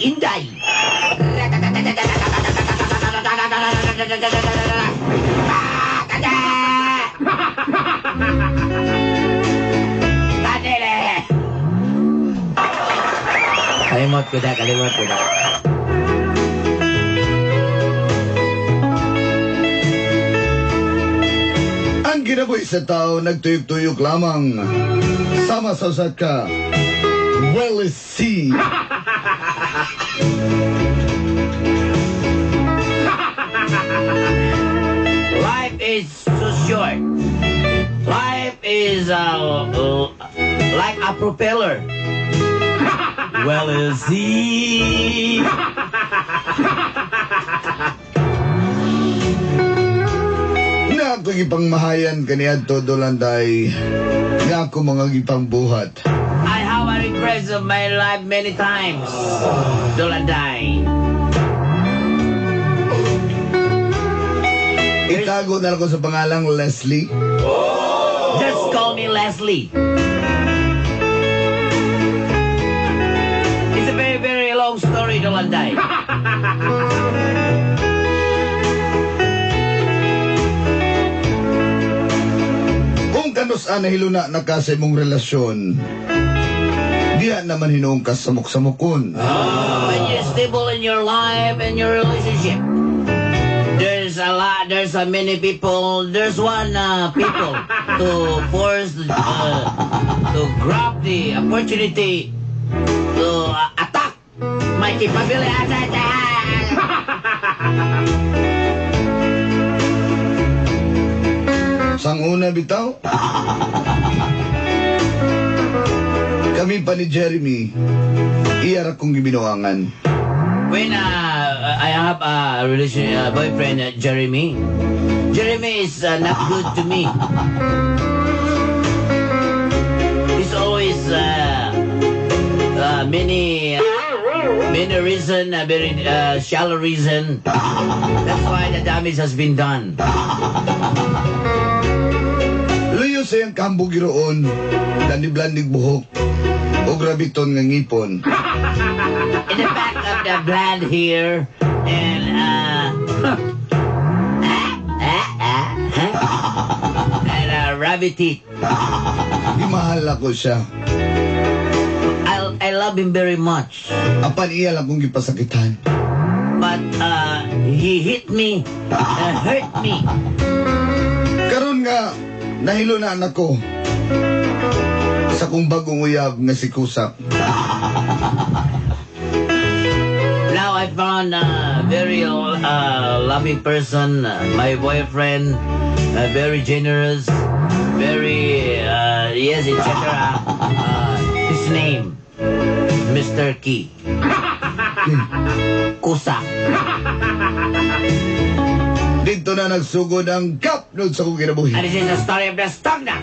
Inday. Tadele! Kalimot ko na, kalimot ko na. Ang kinabuhi sa tao nagtuyok-tuyok lamang. Sama sa usa ka well see. Life is so short. Life is like a propeller. Well, is he? Na ako gipangmahayan kaniadto, Dolanday. Nga ako mga gipangbuhat. I have a regrets of my life many times. Dolanday. Itago na lang ko sa pangalang Leslie. Just call me Leslie. It's a very, very long story, Dolanday. Kung kanus-a nahiluna na ka sa imong relasyon, diya naman hinuong ka samok-samokon. When you're stable in your life and your relationship, there's a lot, there's a many people, there's one people to force, to grab the opportunity to attack my capability. Sang una bitaw, kami pa ni Jeremy, iya ra kong gibinuangan. When I have a relation, boyfriend, Jeremy. Jeremy is not good to me. He's always many, many reason, very shallow reason. That's why the damage has been done. Luyo sa iyang kambog giroon, blandig-blandig buhok, o grabiton nga ngipon. In the back of the blonde hair and and rabbit teeth. Gimahal ako siya. I love him very much. Apan iya lang kong gipasakitan. But he hit me, hurt me. Karon nga, nahilo na anak ko sa kong bagong uyab nga si Kusak. Now I found a very loving person, my boyfriend, very generous, very, yes, etc. His name, Mr. Key. Kusak. Dito na nagsugod ang kapnod sa kong kinabuhi. And this is the story of the Stagna.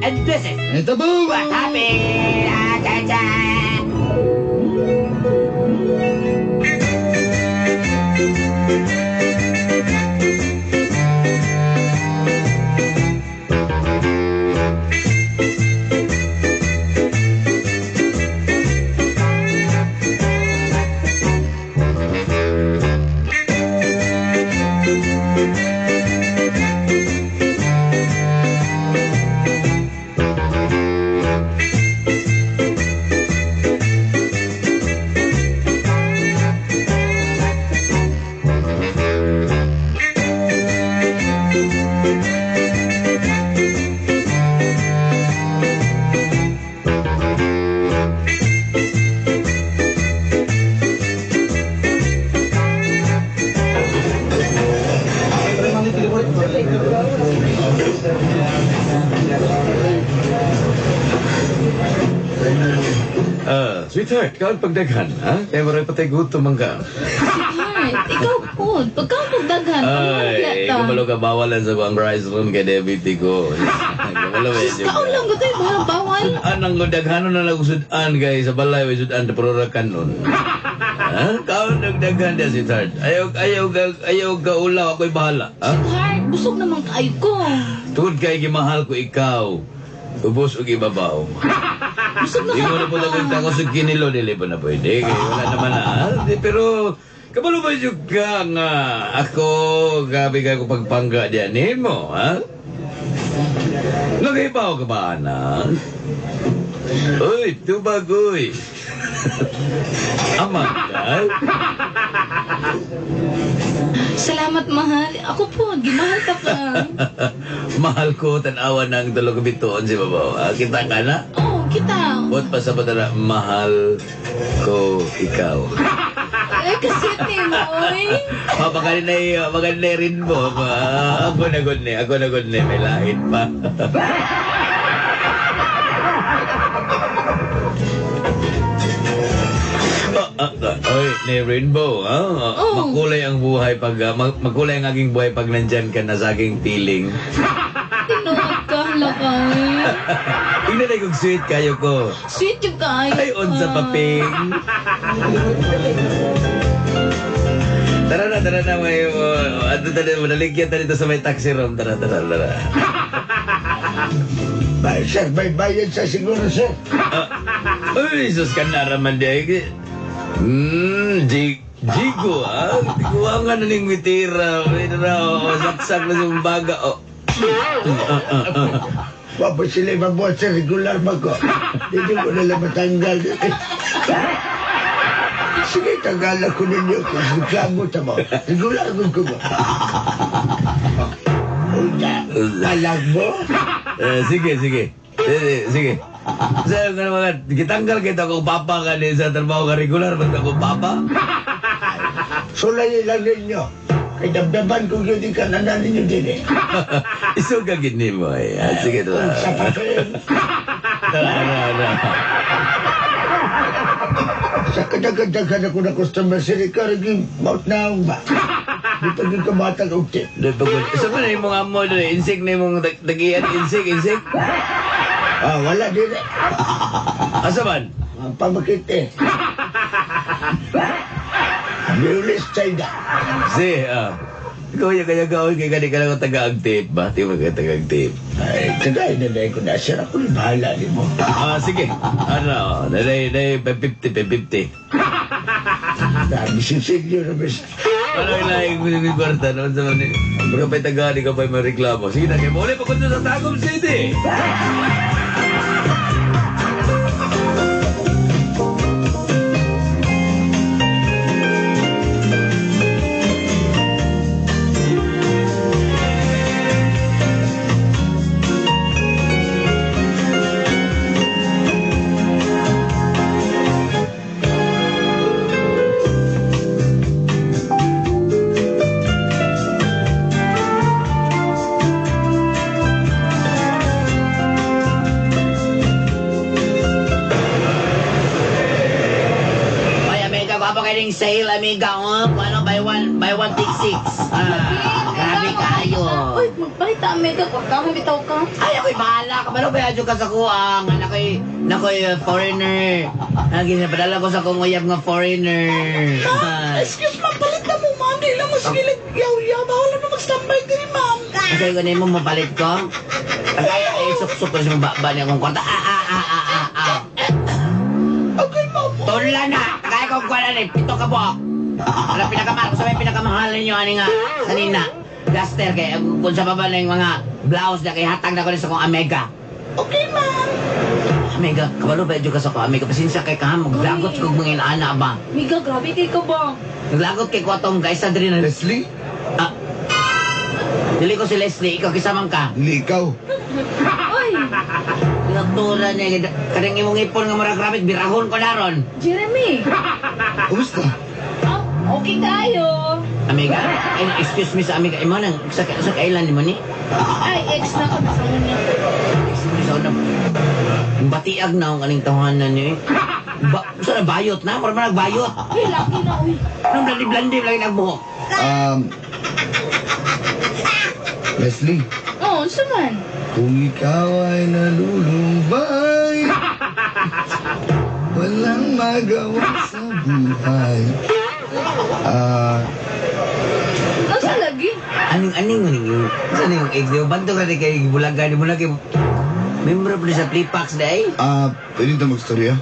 And this is Ito ba? What happened. Ah, cha, cha. Sweetheart, kaon pagdaghan, ha? Kaya maray patay gutom man ka. Sweetheart, ikaw po. Pagkaon pagdaghan, Ay, kumalo ka bawalan sa kuang rice ron kay diabetes ko. Kumalo ba Sus, kaon lang ko tayo, bahala bawal. Sudan ang daghanon na lang sudan kay sa balay way sudan pero ra kanon. Ha? Kaon nagdaghan dia, sweetheart. Ayaw ayaw ayaw ka ulaw, ako'y bahala. Ha? Sweetheart, busog naman kaayo ko. Tungod kay gimahal ko ikaw. Ubos og ibabaw. Busog na Di mo na po ka. lang ako sa kinilo, dili pa na pwede. Kaya wala naman na. Di, pero, kabalo ba yung ka nga ako, gabi ka ko pagpangga diyan nimo, ha? Naghibaw ka ba, anak? Uy, tubag, uy. Amang ka? Salamat, mahal. Ako po, gimahal ka pa. Mahal ko, tanawa ng tulog bituon si babaw. Ah, kita ka na? Oo, kita. Buot pa sa batala, mahal ko ikaw. Eh, kasi mo, oy. Makanay rin mo. Ako na good ni, ako na good ni, may lain pa. Oy, ni Rainbow, ah. Oh. Makulay ang buhay pag makulay ang aking buhay pag nandyan ka na sa aking piling. Tinuod ka, hala ka, oy. Tingnan na kung sweet kayo ko. Sweet yung kaayo. Ay, on sa paping. Tara na, may, ano, tara, manaligyan tayo dito sa may taxi room. Tara, tara, tara. Ba, sir, may bayad sa siguro, sir. Uy, sus ka na raman di. Jigo, ah. Kuha nga na ning witira. Witira, oh, saksak na sa baga, oh. Wapo sila ibabuhat sa regular ba ko. Dito ko nila matanggal. Sige, tanggalan ko ninyo. Reklamo sa mo. Regular ko ko. Unya, alam mo? Eh, sige, sige. Sige, sige. Sa nga naman, gitanggal kita kung papa ka ni sa trabaho ka regular, ba't ako papa? Sulayin lang ninyo. Kay damdaman ko yun di ka na ninyo din eh. Isuga gini mo eh. Ah, sige, tara. Sa papel. Tara, tara, tara. Sa kadagadagan ako na customer, sir, ikaw rin mouth na ba? Di pa gyud ka matag og tip. Doon pagod. Sa man na imong amo doon, insik na imong tagian, insik, insik. Ah, wala din eh. Asa man? Ang pamakit eh. Biulis China. Si, ah. Ikaw yung kaya gawin kay kani ka lang taga-ang tape ba? Di ba ka taga-ang tape? Ay, tagay na dahil ko na. Sir, ako rin bahala ni mo. Ah, sige. Ano, nay, nay, 50, 50. Dami sisilyo na bis. Ano yung laing yung kwarta noon sa mga Ikaw pa'y taga, ikaw pa'y mareklamo. Sige na, kaya muli papunta sa Tagum City. Oy, amiga, gwapo kayo ng sale, amiga. Oh, ano, buy one, take six. Ah, grabe kayo. Uy, magpalit ta, amiga. Pagkahon bitaw ka. Ay, ako'y bahala. Kabalo ba ka sa kuang? Nakoy, nakoy foreigner. Ang ginapadala ko sa kong uyab nga foreigner. Ma'am, excuse ma'am, palit na mo ma'am. Di lang mo sige yaw-yaw. Bawal na mag-standby diri ma'am. Kasi ko nimo mapalit ko. Ay, ay, suksok ko sa baba niya akong kwarta. Ah, ah, ah, ah, ah, ah. Okay ma'am. Tunla na! Kaya ko kuha na 7 ka buok. Ano pinakamahal? Kung sa may pinakamahal ninyo, ani nga, kanina. Duster, kay kung sa baba na yung mga blouse na kay hatag na ko rin sa kong amega. Okay ma'am. Amiga, kabalo ba ka sa kong amiga? Pasensya kay kaham, maglagot kog mga inaana ba? Amiga, grabe kay ka ba? Naglagot kay ko atong guys sa diri na. Leslie? Ah, dili ko si Leslie, ikaw kisamang ka. Dili ikaw. Uy, Natura niya, kanang imong ipon nga murag rapid, birahon ko na ron. Jeremy. Kumusta? Ah, okay kayo. Amiga, eh, excuse me sa amiga, imo nang sa kailan nimo ni? Ay, ex na ko. Nasa una. Excuse me sa una. Batiag na ang aning tawanan niyo eh. Ba, sa bayot na, mura man nagbayot. Uy, laki na, uy. Nung blandi-blandi lagi nagbuhok. Leslie, Oh, unsa man? kung ikaw ay nalulumbay, walang magawa sa buhay. Ah, Unsa lagi? Aning aning aning yung sa yung ex niyo banto ka kay bulaga ni mo na kay Membro pa sa Flipax day. Ah, pwede ta magstorya?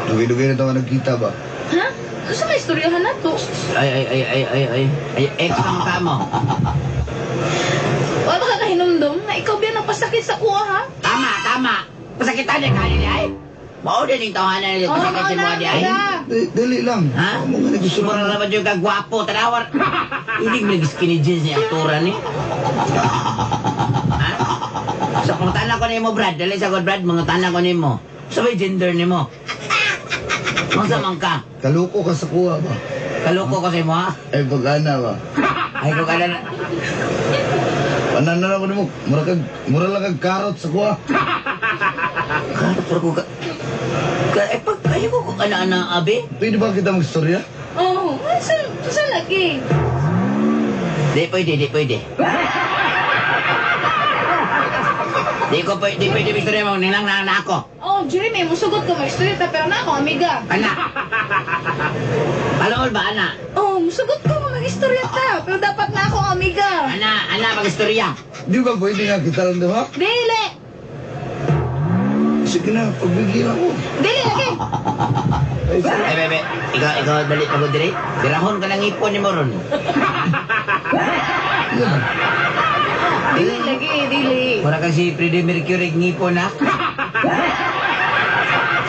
Dugay-dugay na tawa nagkita ba? Ha? Sa may istoryahan na to. Ay, ay, ay, ay, ay, ay. Ay, ex ang kamo. Wala ba ka kahinumdum na ikaw biya nagpasakit sa kuha, ha? Tama, tama. Pasakitan niya kani niya ay. Mao din yung tawanan niya. Oo, Pasakit si na, mo niya ay. na. Dali lang. Ha? Mo nga gusto Mura na. naman yung kagwapo. Tanawar. Hindi mo skinny jeans niya. Aktura ni. Ha? So, kung tana ko nimo, Brad. Dali sa ko, Brad. Mga tana ko nimo. Sabay gender nimo. Mangsa man ka. Kaloko ka sa kuha ba? Kaloko ko sa imo, ha? Ay, pag-ana ba? Ay, ko ka na. Panan na lang ko nimo. Mura kag mura lang kag karot sa kuha. Karot ko ka. Ay, pag kayo ko kung ana-ana, abi. Pwede ba kita magstorya? Oo, oh, sa lagi. Di pwede, di pwede. Di ko pwede, di pwede, Victoria, mo nilang na na ako. Oh, Jeremy, musugot ka mag-istorya ta pero na ako, amiga. Ana. Palool ba, ana? Oh, musugot ka mag-istorya ta pero dapat na ako, amiga. Ana, ana, mag-istorya. Di ba pwede nga kita lang diba? Dili! Sige na, pagbigyan ako. Dili lagi! Ay, bebe, ikaw, dali ka ko diri. Birahon ka lang ipon ni mo ron. Yan. Dili lagi, dili. Mura kang si Freddie Mercury ngipon, ha?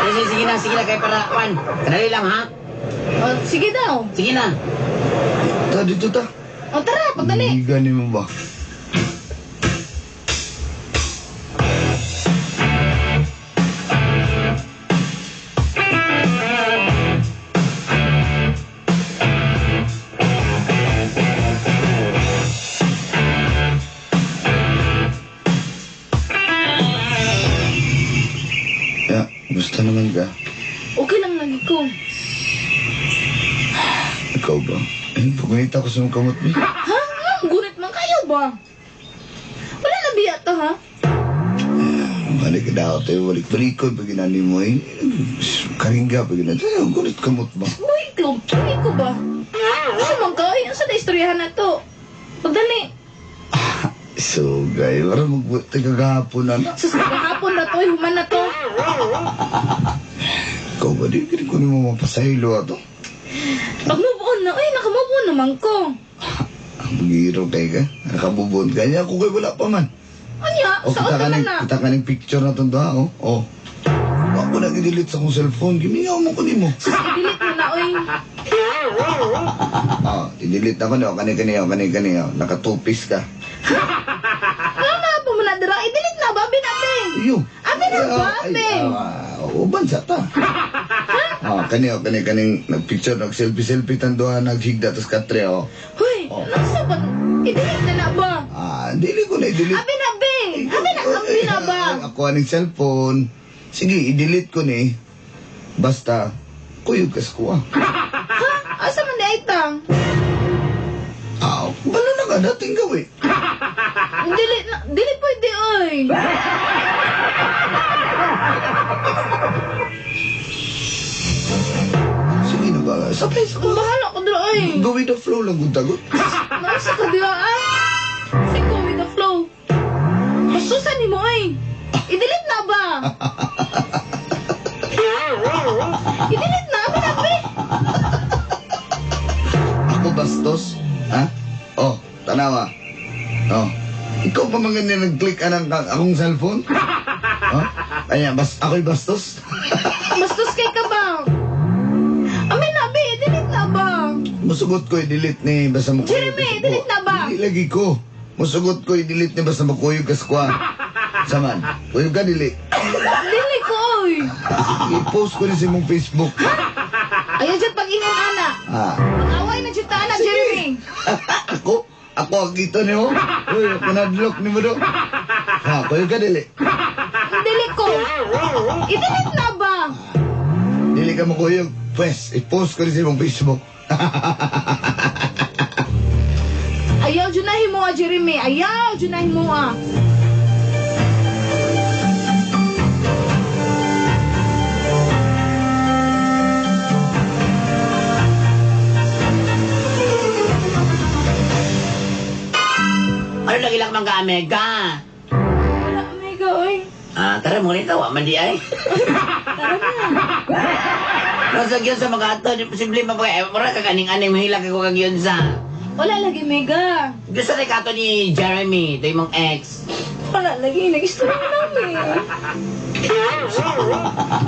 Sige, sige, sige na, kay para, Juan. Kadali lang, ha? Oh, sige daw. Sige na. Ta, dito ta. Oh, tara, pagdali. Gani mo ba? Ya, gusto naman ka. Okay lang lagi ko. Ikaw ba? Eh, pagkunita ko sa mong kamot ni. Ha? Gunit man kayo ba? Wala na biya to, ha? Balik ka daw tayo, balik-balikon pag ginani mo eh. Karingga pag ginani. Ay, gunit kamot ba? Uy, ko. Uy, ko ba? Asa man ka? Ay, asa na istoryahan na to? Pagdali. So, gay, wala magbuti kagahapon na. Sus, kagahapon na to, ay, human na to. Ikaw ba, di ko nimo mapasaylo ato? Pag move on na, ay, nakamove on naman ko. Magiro kay ka, nakabubon ka. Niya, ako kay wala pa man. Anya, O, saan kita ka naman ning, na? kita ka ning picture na itong doha, oh. Oh. Ako na i-delete sa akong cellphone. Gimingaw mo ko nimo. Sus, i-delete mo na, oy. Ah, i-delete ako no. Kani-kani, oh, kani-kani, oh. Naka-two-piece ka. Ano pa mo na dira? I-delete na ba? Abi na, abi. Iyo. Abi na ba, abi? Uban sa ta. Ah, kani, oh, kani, kaning nagpicture, nag-selfie-selfie tanduha, naghigda, tas katre, oh. Hoy, Oh. nasa ba? I-delete na na ba? Ah, dili ko na i-delete. Abi na, abi. Abi na, abi na ba? Ako aning cellphone. Sige, i-delete ko ni. Basta, kuyog ka sa kuha. Ha? Asa man di ay tang? Ah, balo na ka, dating gawi. Dili na, dili pwede, oy. Sige na ba, sabay sa kuha. Bahala ko dira, oy. Go with the flow lang, gud-dagot. Naisa ka dira, ah. Sige, go with the flow. Basusan ni mo, oy. I-delete na ba? I-delete na, abi na, abi. Ako bastos? Ha? Oh, tanawa. Oh. Ikaw pa man ganyan nag-click anang akong cellphone? Oh? Ayan, ako'y bastos? Bastos kay ka ba? Amin na, abi. I-delete na ba? Musugot ko i-delete ni basta mo. Jeremy, i-delete na ba? Dili lagi ko. Musugot ko i-delete ni basta makuyog ka sa kuha. Saman, kuyog ka dili. Dili ko, oy. I-post ko ni sa imong Facebook. Ayaw dyan pag-ingon, ana. Ah. Mag-away na dyan ta, ana, Jeremy. Ako? Ako ang kita ni mo? Uy, ako nadlock ni mo do. Ha, kuyog ka dili. Dili ko. I-delete na ba? Dili ka makuyog. Pwes, i-post ko ni sa imong Facebook. Ayaw dyan na himo, ah, Jeremy. Ayaw dyan na himo, ah. Ano lagi lang mga amiga? Wala, amiga, oy. Ah, tara, mo nito, wa man di ay. Tara na. Nasa gyud sa mga ato, di posible pa eh, mura ka kaning-aning mahila ka ko kag yun sa. Wala lagi, Mega. Gusto ni kato ni Jeremy, ito yung mong ex. Wala lagi. Nag-istorya namin.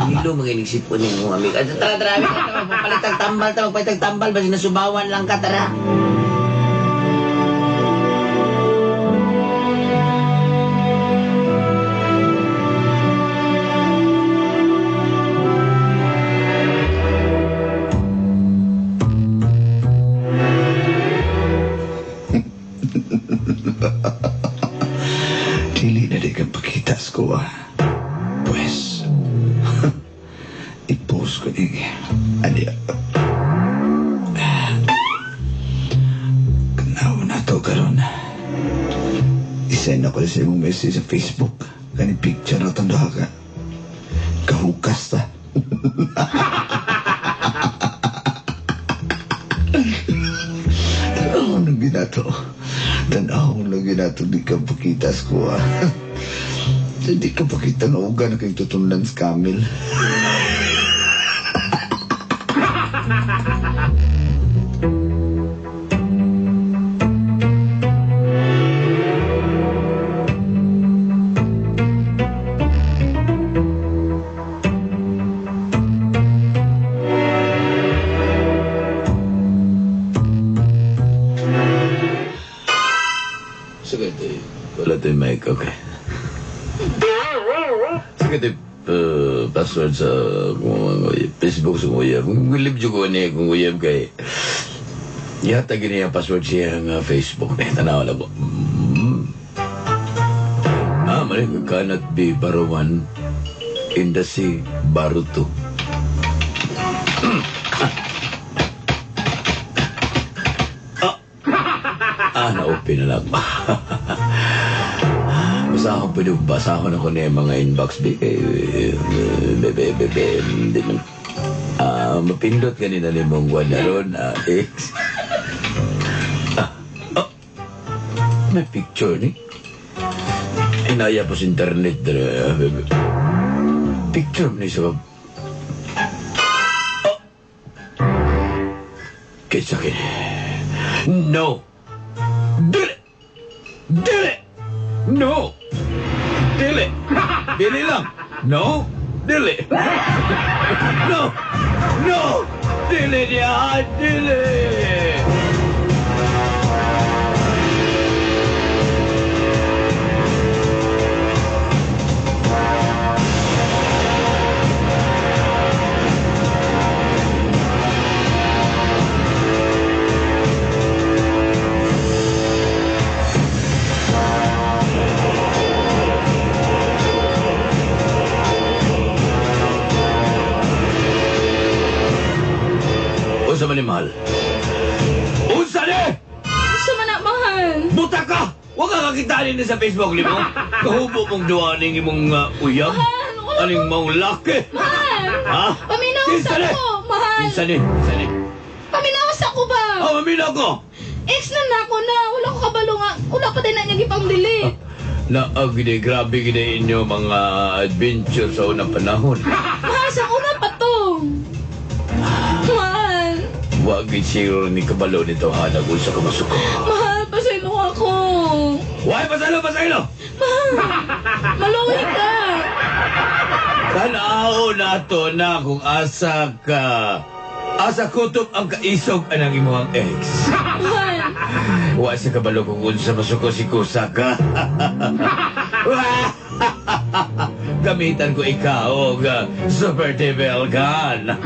Hilo mga inigsipon ni mong amigo. At tara, tara, amigo, tara, magpalitag tambal, tara, magpalitag tambal, basta nasubawan lang ka, tara. Dili na di kang pakita sa kuha. Pues, i-post ko ni. Ani, kanaw na to karon. I-send ako sa imong message sa Facebook. Kani picture na itong duha ka. Kahukas ta. Tanaw nang ginato. Tanaw nang ginato. Di ka pakita sa kuha. Di ka pakita nga uga na kayong tutundan sa camel. Sige, ito. Wala tayo mic, okay. Sige, ito password sa kung Facebook sa uyab. Kung live ko niya kung uyab kay yata gini ang password siya nga Facebook. Eh, tanaw lang ko. Ah, mali, cannot be baruan in the sea, baruto. Ah, na-open na lang. Basta ako pwede, basahon ako na yung mga inbox, be, kay, bebe, bebe, hindi man. Ah, mapindot kanina ni mong guwan na ron, ex. Ah, oh, may picture ni. Inaya pa sa internet, bebe. Picture ni sa... Oh! Kaysa kin. No! Dili! Dili! No! Dili! Dili lang! No! Dili! No! No! Dili niya! Dili! Unsa man ni mahal? Unsa ni? Unsa man na, mahal? Buta ka! Huwag ka kakita ni sa Facebook nimo. Kahubo mong duwa ning imong uyab. Mahal, wala Aning maong laki. Mahal! Ha? Paminaw Kinsa sa ni? ko, mahal! Kinsa ni? Kinsa ni? Paminaw sa ko ba? Oh, maminaw ko! Ex na na ako na. Wala ko kabalo nga. Wala pa din na niya gipang-delete. Naag, gini, grabe gini inyo mga adventure sa unang panahon. Mahal, sa una pa to. Mahal. Wag siguro ni kabalo nito hanag unsa ka masuko. Mahal, pasaylo ako. Why pasaylo, pasaylo? Mahal, maluwi ka. Tanaw na to na kung asa ka. Asa kutob ang kaisog anang imuhang ex. Mahal. Wa sa kabalo kung unsa masuko si Kusa ka. Gamitan ko ikaw og Super Devil Gun.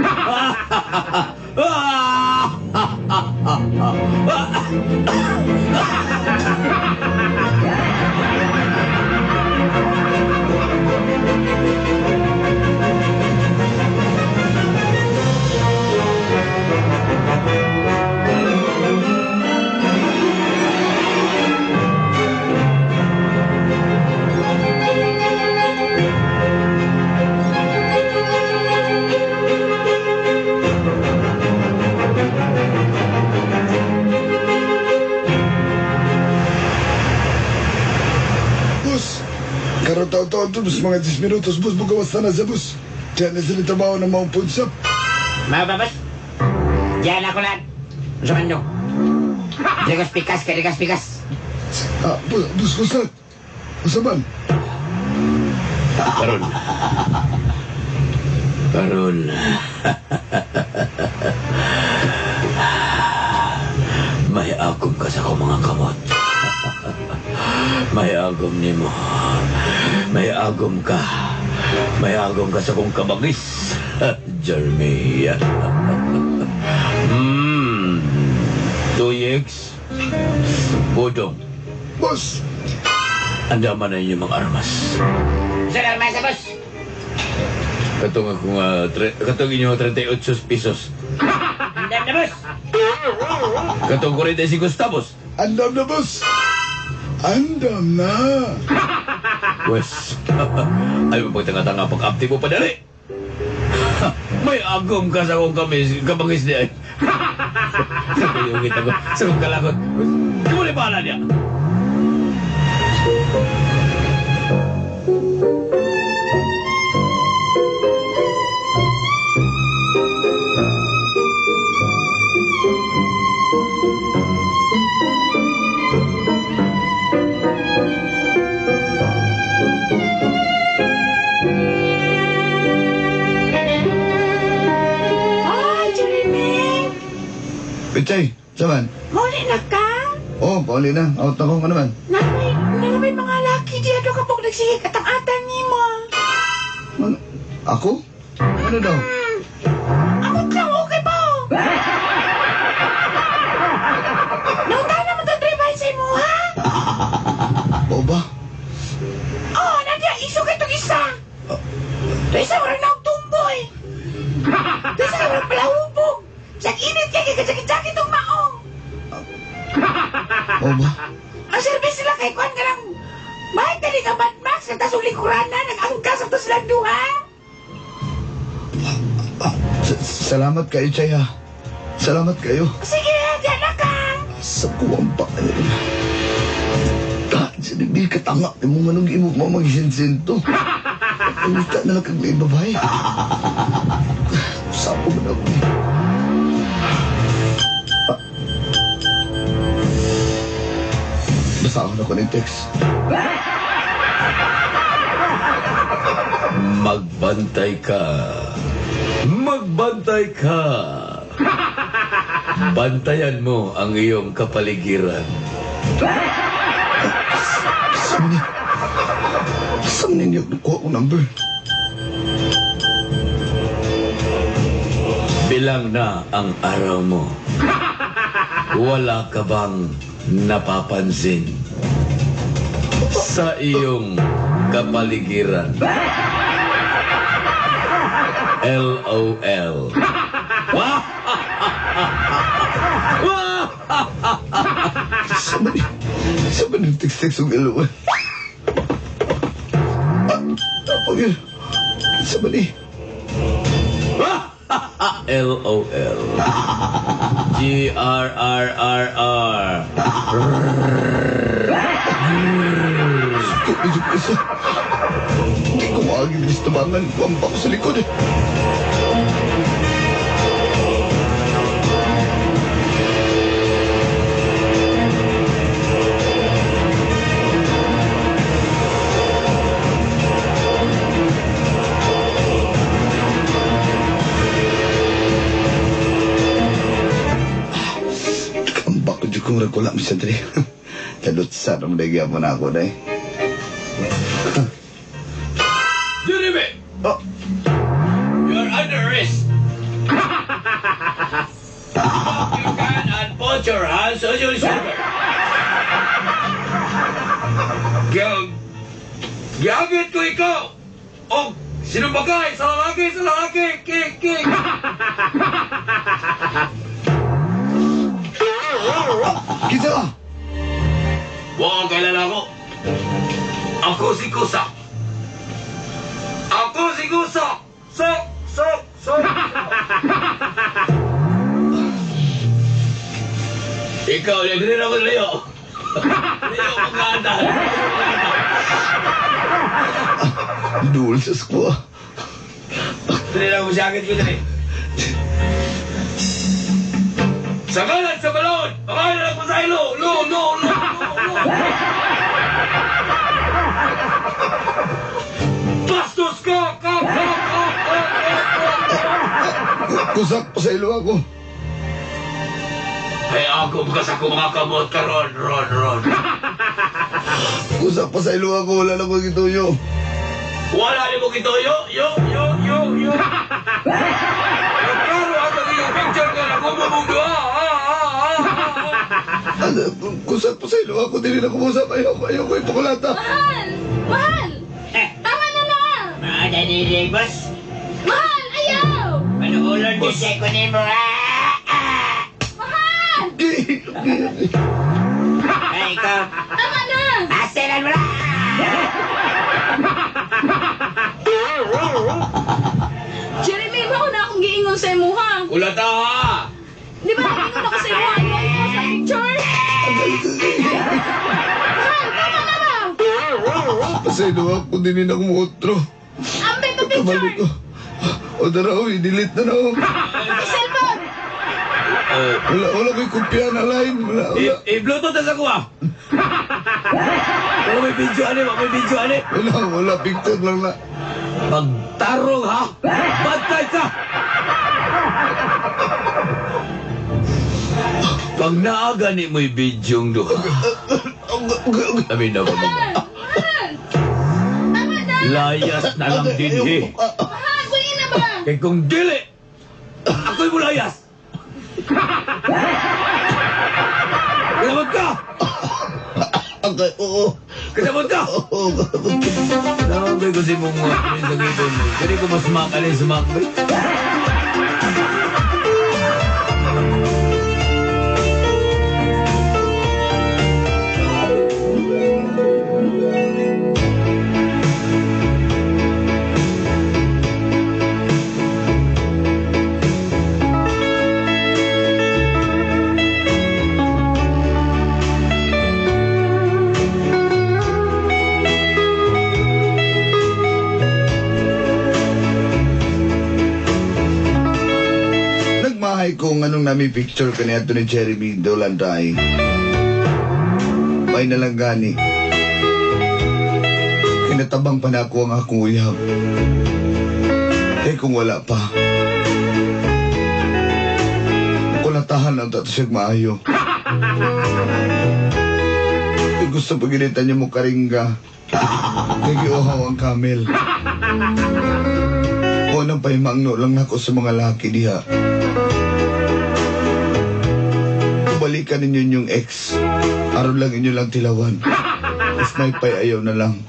Taw-taw to, boss. Mga 10 minutos, boss. Bugawas na sa boss. Diyan na sila trabaho ng mga food shop. Mga ba, boss? Diyan ako lang. Sa mando. Ligas pikas, kay ligas pikas. Ah, boss, boss, Kusat. Usaban. Karon. Karon. May agom ka sa akong mga kamot. May agom nimo. May agom ka. May agom ka sa akong kabangis. Jeremy. 2X. Budong. Boss! Andaman na inyong mga armas. Sa armas, boss? Katong akong, katong inyong 38 pesos. Andam na, boss. Katong 45 centavos. Andam na, boss! Andam na! Wes, ay mo pagtanga-tanga pag-apti mo padali. May agom ka sa akong kabangis niya. Sa kayong kita ko, sa akong kalakot. Kumuli pala niya. Pichay, saman? Muli na ka? Oh, pauli na. Out na ko. Ano man? Namay mga laki diya do kapag nagsige katang-atan nimo. Ano? Ako? Ano daw? Amot lang, okay ba? Nauta naman to drive sa imo, ha? Oo ba? Oh, nandiya, iso kay itong isa. Ito isa, walang naugtumboy. Ito isa, walang palahubog. Sa init kay kikasakit-sakit itong maong. Oo ba? Ang service nila kay Kwan ka lang. May dali ka Mad Max, kanta sa likuran na, nag-angkas ang to silang duha. Salamat kayo, Chay, ha. Salamat kayo. Sige, diyan na ka. Sa kuwang pa. Hindi ka tanga. Imo manong imo mo magisinsinto. Pangita na lang kag may babae. Sapo man ako eh. Basta ako na ko ng text. Magbantay ka. Magbantay ka. Bantayan mo ang iyong kapaligiran. Saan ni? Saan ninyo nakuha akong number? Bilang na ang araw mo. Wala ka bang napapansin sa iyong kapaligiran? LOL. Saan ba ni? Saan ba nag-text-text ang LOL? Tapos yun. Saan ba ni? LOL. G R R R R. Isa. Hindi ko maaging listabangan. Wamba ko sa likod eh. Kambak ko dyan kung nagkula mo siya dre. Talot sa nang nagya mo na ako na eh. Jeremy! Oh. You're under arrest. Drop your gun and put your hands on your shoulder. Giyagit ko ikaw! O sinumbagay sa lalaki, sa lalaki! Kik, kik! Kita ka! Huwag kang kailan ako. Ako si Kusa. Ako si Kusa! Sok! Sok! Sok! Ikaw, nagrin ako Leo. Leo, maganda. Duol sa squaw. Dali lang mo jacket ko dali. Sa kanan sa balon! Pakain na lang ko sa ilo! Lo, lo, lo, lo, lo! Bastos ka! Ka, ka, ka, ka, ka, ka! Kusak pa sa ilo ako. Ay, ako bukas ako mga kamot ka ron, ron, ron. Kusak pa sa ilo ako. Wala na ko gituyo. Wala ni mo kitoyo, yo, yo, yo, yo. Pero ang iyong picture ka na kumamong doa. Ah, ah, ah, ah. Ano, kusak pa sa ilo ako. Dili na kumusap. Ayoko, ayoko ipakulata. Mahal! Mahal! Tama na na! Mga dali, boss. Mahal! Ayaw! Manuulon din siya kunin mo. Ah! Ah! Mahal! Ay, ikaw. Tama na! Asilan mo na! Jeremy, mao na akong giingon sa imuha. Kulata ha! Di ba nagingon ako sa imuha? Ayaw ko sa picture? Mahal, tama na ba? Pa sa ilo ako. Dili na kumutro. Ambay pa Kabalik picture! ko. O dara, uy, delete na na ako. Sa cellphone! Wala, wala ko'y kopya na line. Wala, wala. I-bluetooth na sa kuha. Wala may video ani, wala may video ani. Wala, wala. Picture lang na. Magtarong ha! Bantay ka! Pag naaga ni mo'y bidyong duha. Amin na ba mga? Mahal! Mahal! Tama na! Layas na lang din eh. Mahal! Buhin na ba? Kay kung dili, ako'y mulayas! Kasabot ka! Okay, oo. Kasabot ka! Oo. Nakabay ko si mong sa ngipon mo. Kani ko mas makalin sa makbay. Nagmahay ko anong nami picture kaniya ni Jeremy Dolanday. May nalang gani. Kinatabang pa na ako ang akong uyab. Eh kung wala pa. Kulatahan ang tato siya maayo. Eh, gusto pagilitan niyo mo karingga. Kay giuhaw ang camel. O nang pahimangno lang nako sa mga laki diha. Balikan ninyo yung ex. Aron lang inyo lang tilawan. Mas may pay ayaw na lang.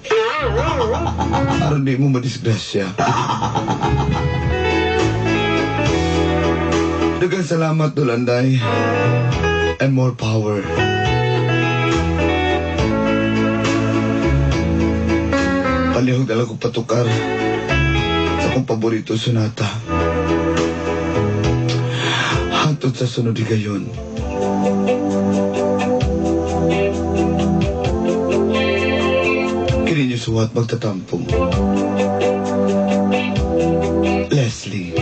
Aron di mo madisgrasya. Daghang salamat, Dulanday. And more power. Palihog na lang ko patukar sa akong paborito sonata. Hantod sa sunod higayon. Kini niyo suwat magtatampong. Leslie.